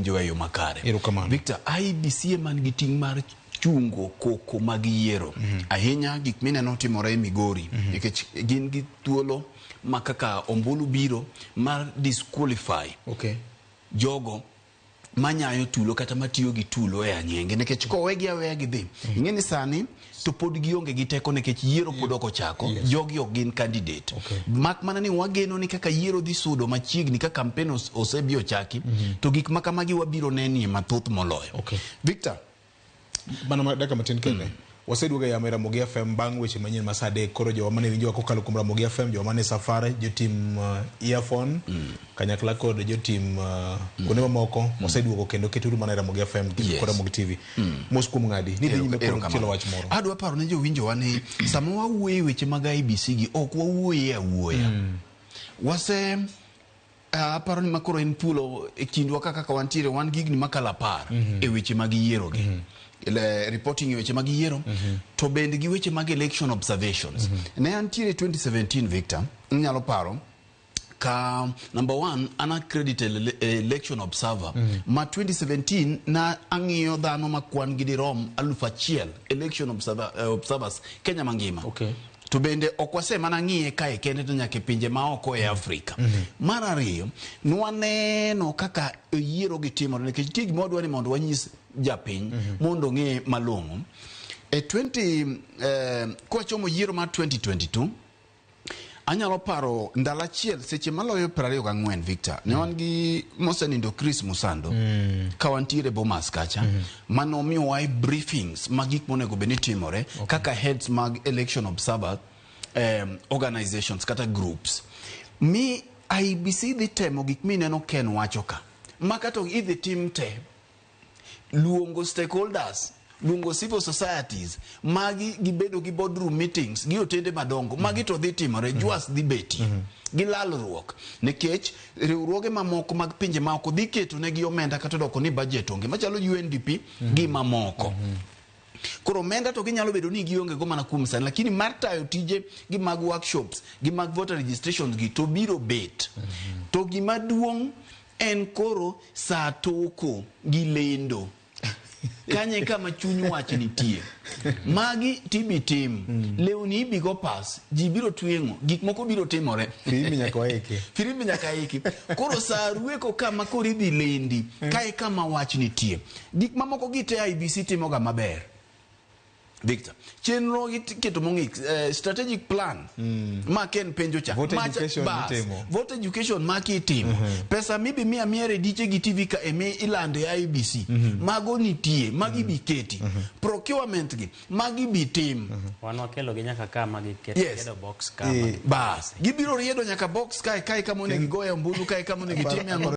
winjowa e yo makare. Erokamano. Victor, IEBC ema nigi ting' mar chungo koko mag yiero. Ahinya gik mineno timore e Migori nikech gin gi thuolo ma kaka ombulu biro mar disqualify jogo manyayo tulo kata matiyo gi tulo e anyenge nikech kowegi aweya gidhi ing'e ni sani to pod gionge gi teko nikech yiero pod ok ochako. Jogi ok gin candidate. Mak mana ni wageno ni kaka yiero dhi sudo machiegni ka campaign osebi ochaki to gik ma kamagi wabiro nenie mathoth moloyo. Victor, Mana dakika matin kende. Waseduogo e yamo e Ramogi FM bang' weche manyien ma saa 3. Koro jowa mane winjowa kokalo kuom Ramogi FM, jowa mane safar, jotim earphone, kanyakla kod jotim kuonde mamoko, waseduogo kendo keturu mana e Ramogi FM kod Ramogi TV. Mos kuom ng'adi. Ni dhi nyime kod chielo wach moro. Adwa paro ne jowinjowa ni sama wawuoyo e weche mag IEBC gi ok wawuoye awuoya. Wase aparo ni makoro en thuolo e kindwa ka kaka wantiere wan gi higni makalo 10 e weche mag yiero gi. Reporting e weche mag yiero to bende gi weche mag election observations. Ne antiere 2017 Victor, inyalo paro ka number one an accredited election observer ma 2017 na ang'iyo dhano ma kwan gi dirom 1000 election observers Kenya mangima. To bende ok wase mana ng'iye kae kende to nyaka e pinje ma oko e Afrika. Mar ariyo, nwaneno kaka yiero gi timore nikech nitie gima wadwa ni mondo wanyis japiny mondo ong'e malong'o. E 20 kwachomo yiero mar 2022 anyalo paro ndalo achiel seche maloyo 24 Victor ne wan gi mosenindo Chris Musando ka wantiere Bomas kacha manomiyowa briefings mag gik monego bed ni timore kaka heads mag election observer organizations kata groups mi IEBC dhi temo gik mineno Ken wacho ka ma kata idhi tim te luongo stakeholders luongo civil societies magi gibedo gi boardroom meetings gi otende madongo magi to dhi timore jwas dhi betie gi lalruok nikech riwruoge mamoko mag pinje maoko dhi keto negi omenda kata doko ni budget onge machalo UNDP gi mamoko. Koro omenda to ginyalo bedo ni gionge go mana kuom sani, lakini mar tayo tije gi mag workshops gi mag voter registrations gi to biro bet. To gima duong' en koro saa toko gi lendo. Kanye kama chuny wach nitie. Magi tibi tim. Lewni ibi go pas, ji biro tweng'o, gik moko biro timore. Firimbi nyaka waiki. Firimbi nyaka iki. Koro saa rweko kama koro idhi lendi, kae kama wach nitie. Gik mamoko gi te IEBC timoga maber. Victor, chenro iketo mong'ik, strategic plan ma Ken penjo cha. Voter Macha- education bas, itimo. Voter education ma kitimo. Pesa mibi miya miya e diche gi TV ka emi ilando e IEBC. Mago nitie, magi bi keti. Procurement gi, magi bi tim. Wan wakelo gi nyaka ka ma giketo riedo box ka ma Bas, gibiro riedo nyaka box kae kae kama onego gigoye ombulu kae kama onego gitimie ang'o.